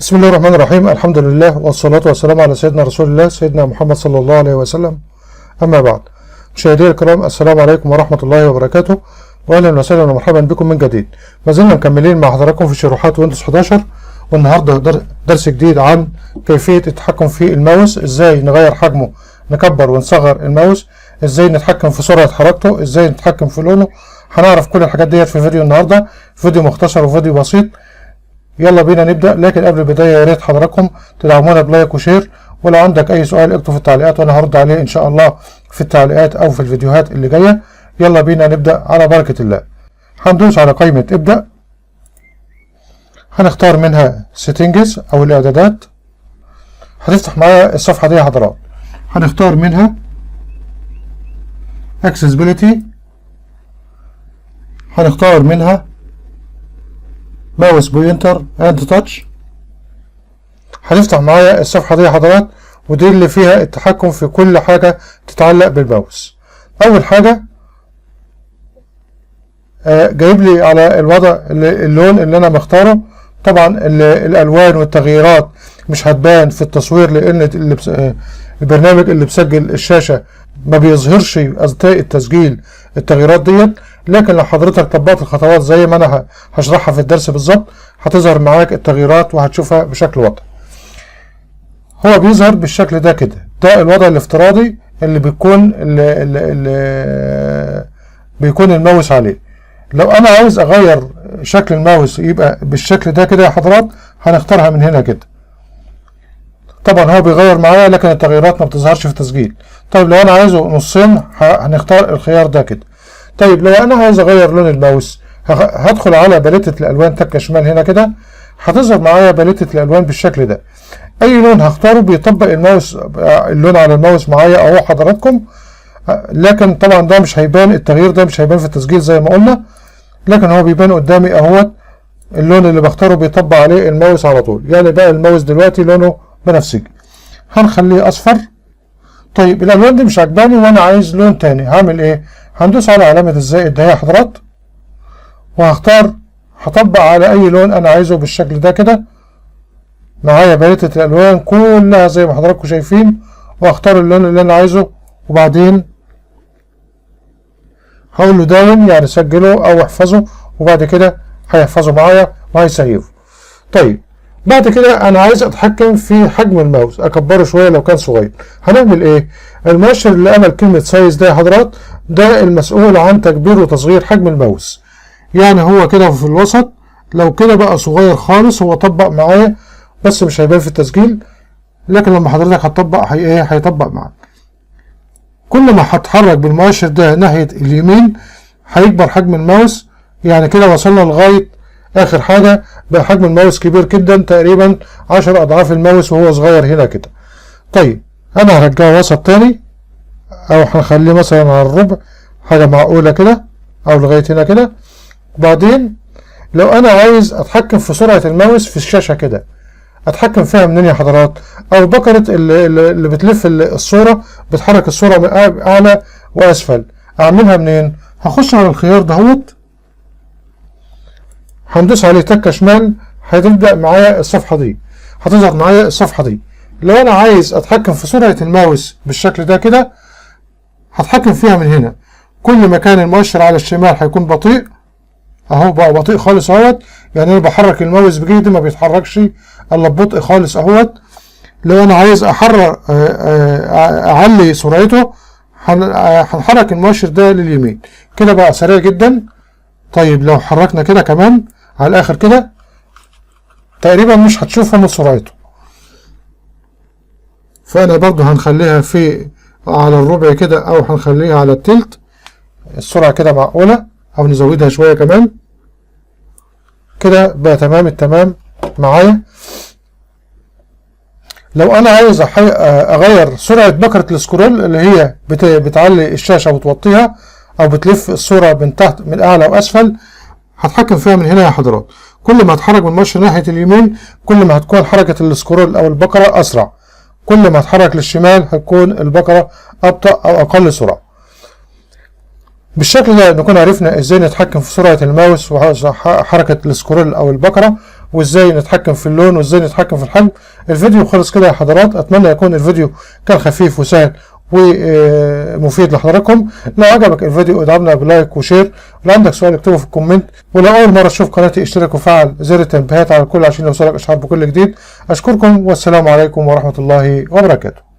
بسم الله الرحمن الرحيم. الحمد لله والصلاة والسلام على سيدنا رسول الله سيدنا محمد صلى الله عليه وسلم. أما بعد، مشاهدينا الكرام، السلام عليكم ورحمة الله وبركاته، وأهلا وسهلا ومرحبا بكم من جديد. ما زلنا مكملين مع حضراتكم في شروحات ويندوز 11، والنهارده درس جديد عن كيفية التحكم في الماوس، ازاي نغير حجمه، نكبر ونصغر الماوس، ازاي نتحكم في سرعة حركته، ازاي نتحكم في لونه. هنعرف كل الحاجات ديت في فيديو النهارده، فيديو مختصر وفيديو بسيط. يلا بينا نبدأ، لكن قبل البداية يا ريت حضراتكم تدعمونا ب like و share، ولو عندك أي سؤال اكتب في التعليقات وأنا هرد عليه إن شاء الله في التعليقات أو في الفيديوهات اللي جاية. يلا بينا نبدأ على بركة الله. هندوس على قائمة ابدأ، هنختار منها settings أو الإعدادات. هتفتح معايا الصفحة دي يا حضرات، هنختار منها accessibility، هنختار منها mouse pointer and touch. هتفتح معايا الصفحة دي يا حضرات، ودي اللي فيها التحكم في كل حاجة تتعلق بالماوس. أول حاجة جايب لي على الوضع اللون اللي أنا مختاره. طبعا الألوان والتغييرات مش هتبان في التصوير، لأن البرنامج اللي بسجل الشاشة ما بيظهرش أثناء التسجيل التغييرات ديت، لكن لو حضرتك طبقت الخطوات زي ما أنا هشرحها في الدرس بالظبط هتظهر معاك التغييرات وهتشوفها بشكل واضح. هو بيظهر بالشكل ده كده، ده الوضع الافتراضي اللي بيكون الماوس عليه. لو انا عاوز اغير شكل الماوس يبقى بالشكل ده كده يا حضرات، هنختارها من هنا كده. طبعا هو بيغير معايا لكن التغييرات ما بتظهرش في التسجيل. طيب لو انا عايزه نصين هنختار الخيار ده كده. طيب لو انا عايز اغير لون الماوس هدخل على باليتة الالوان تكه شمال هنا كده، هتظهر معايا باليتة الالوان بالشكل ده. اي لون هختاره بيطبق الماوس اللون على الماوس معايا اهو حضراتكم، لكن طبعا ده مش هيبان، التغيير ده مش هيبان في التسجيل زي ما قلنا، لكن هو بيبان قدامي اهوت. اللون اللي بختاره بيطبق عليه الماوس على طول، يعني بقى الماوس دلوقتي لونه بنفسجي، هنخليه اصفر. طيب الالوان دي مش عجباني وانا عايز لون تاني، هعمل ايه؟ هندوس على علامة الزائد ده يا حضرات، وهختار هطبق على اي لون انا عايزه بالشكل ده كده. معايا باليتة الالوان كلها زي ما حضراتكم شايفين، واختار اللون اللي انا عايزه، وبعدين هقول له done، يعني سجله او احفظه، وبعد كده هيحفظه معايا وهيسيفه. طيب بعد كده انا عايز اتحكم في حجم الماوس، اكبره شويه لو كان صغير. هنعمل ايه؟ المؤشر اللي قبل كلمه size ده يا حضرات، ده المسؤول عن تكبير وتصغير حجم الماوس. يعني هو كده في الوسط، لو كده بقى صغير خالص هو طبق معايا بس مش هيبان في التسجيل، لكن لما حضرتك هتطبق هي ايه هيطبق معاك. كل ما هتحرك بالمؤشر ده ناحية اليمين هيكبر حجم الماوس، يعني كده وصلنا لغاية اخر حاجة، بقى حجم الماوس كبير جدا، تقريبا 10 اضعاف الماوس وهو صغير هنا كده. طيب انا هرجعه وسط تاني، او هنخليه مثلا على الربع، حاجة معقولة كده، او لغاية هنا كده. وبعدين لو انا عايز اتحكم في سرعة الماوس في الشاشة كده، اتحكم فيها منين يا حضرات؟ او بكرة اللي بتلف الصورة، بتحرك الصورة من اعلى واسفل، اعملها منين؟ هخش على الخيار دهوت، هندوس عليه تكة شمال، هتبدأ معايا الصفحة دي، هتظهر معايا الصفحة دي. لو انا عايز اتحكم في سرعة الماوس بالشكل ده كده، هتحكم فيها من هنا. كل ما كان المؤشر على الشمال هيكون بطيء، اهو بقى بطيء خالص اهوت، يعني انا بحرك الماوس بايدي ما بيتحركش الا ببطء خالص اهوت. لو انا عايز احرر اعلي سرعته هنحرك المؤشر ده لليمين كده، بقى سريع جدا. طيب لو حركنا كده كمان على الاخر كده تقريبا مش هتشوفها من سرعته، فانا برضو هنخليها في على الربع كده، او هنخليها على التلت، السرعة كده معقولة، او نزودها شوية كمان كده، بقى تمام التمام معايا. لو انا عايز اغير سرعة بكرة ال scroll اللي هي بتعلي الشاشة وتوطيها، او بتلف الصورة من تحت من اعلى واسفل، هتحكم فيها من هنا يا حضرات. كل ما هتحرك بالمؤشر ناحية اليمين كل ما هتكون حركة ال scroll او البكرة اسرع، كل ما هتحرك للشمال هتكون البكرة ابطأ او اقل سرعة. بالشكل ده نكون عرفنا ازاي نتحكم في سرعة الماوس وحركة ال scroll او البكرة. وازاي نتحكم في اللون، وازاي نتحكم في الحجم. الفيديو خلص كده يا حضرات. اتمنى يكون الفيديو كان خفيف وسهل ومفيد لحضراتكم. لو عجبك الفيديو ادعمنا ب like و share، ولو عندك سؤال اكتبه في ال comment، ولو اول مرة تشوف قناتي اشترك وفعل زر التنبيهات على الكل عشان يوصلك اشعار بكل جديد. اشكركم والسلام عليكم ورحمة الله وبركاته.